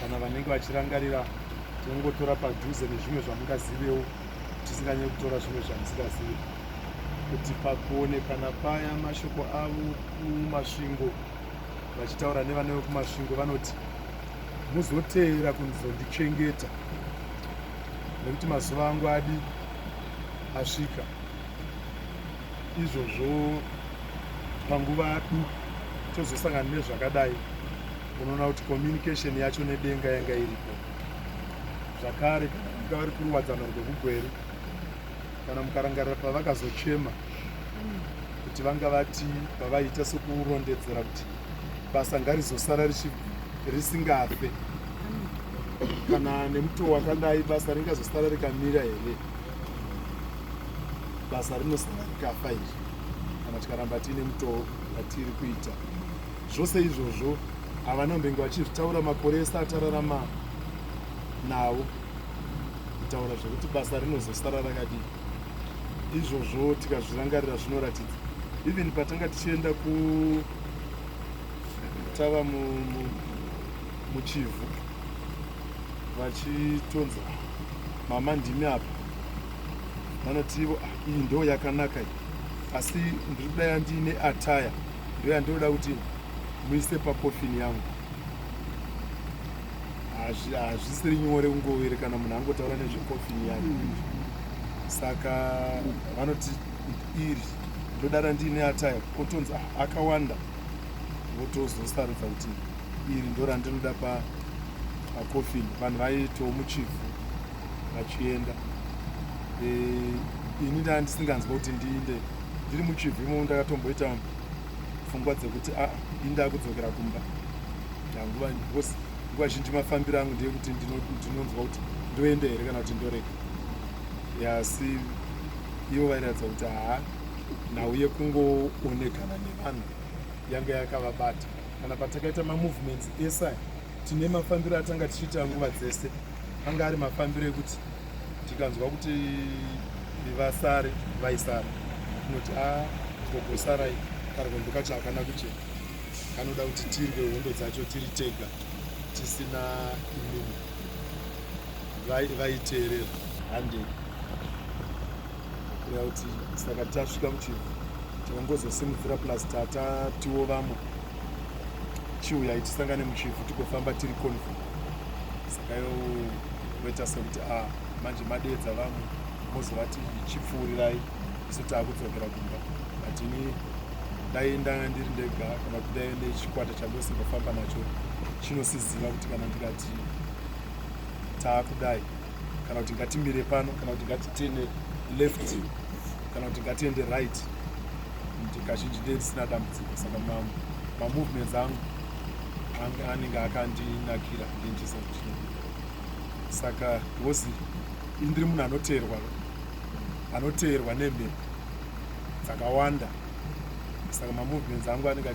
Kana vanenge vachirangarira, tinongotora padhuze nezvimwe zvamungazivewo, tisinganyanyi kutora zvimwe zvamusingazive, kuti pakuonekana paya mashoko avo kuMasvingo, vachitaura nevana vekuMasvingo, vanoti, "Muzoteera kuzondichengeta nekuti mazuva angu adi asvika." Izvozvo panguva duku tozosangana nezvakadai, unoona kuti communication yacho nedenga yanga iripo. Zvakare, kana vanga vari kuruwadzano rwekuGweru, kana mukarangarira pavakazochema kuti vanga vati pavaita sekurondedzera kuti basa ngarizosara risingafe, kana nemutoo wakadai basa ringazosara rikamira here? Basa rinosara rikafa iri kana tikaramba tiine mutoo watiri kuita zvose izvozvo. Havana kumbenge vachizvitaura makore ese atararama navo, kutaura zvekuti basa rinozosara rakadii. Izvozvo tikazvirangarira, zvinoratidza even patanga tichienda ku tava muChivhu, vachitonzi, "Mama, ndimi apa." Vanoti ivo, "Ah, iyi ndo yakanaka iyi, asi ndiri kuda yandiine attire, ndo yandinoda kuti muise pakofini yangu." Hazvisiri nyore kungovere kana munhu angotaura nezvekofini yake. Saka vanoti, "Iri ndodara ndiine attire." Otonzi, "Ah, akawanda." Votozosarudza kuti iri ndo randinoda pakofini. Vanhu vaitowo muChivhu vachienda. Ini ndaa ndisinganzwa kuti ndiinde ndiri muChivhu imomo. Ndakatomboita pfungwa dzekuti a ini ndakudzokera kumba nguva, because nguva zhinji mafambiro angu ndeyekuti ndinonzwa kuti ndoenda here kana kuti ndorega. Asi ivo vairatidza kuti haa, nhau yekungoonekana nevanhu yanga yakavabata. Kana patakaita mamovements ese, tine mafambiro atanga tichiita nguva dzese, anga ari mafambiro ekuti tikanzwa kuti vasare, vaisara. Tinoti, "A, gogosarai, karwendo kacho hakana kuchena, kanoda kuti tirwe hondo dzacho tiri tega, tisina imimi." Vaiteerera, handei. Kureva kuti saka tasvika muChivhu, tikangozosimudzira, plus tatatiwo vamwe, "Chiuyai tisangane muChivhu, tigofamba tiri convoy." Saka ivo voita sekuti, a, manje madeedza vamwe, mozovati chipfuurirai, isu taakudzokera kumba. But ini dai ndanga ndiri ndega, kana kuti dai nechikwata chandosingofamba nacho chinosiziva kuti kana ndikati taakudai, kana kuti ngatimire pano, kana kuti ngatitene left, kana kuti ngatiende right, kazhinji ndee ndisina dambudziko. Saka mamovements angu anenge akandinakira ndinchisa kuti saka, because indiri munhu anoteerwa, anoteerwa nemhepo dzakawanda, saka mamovements angu anenge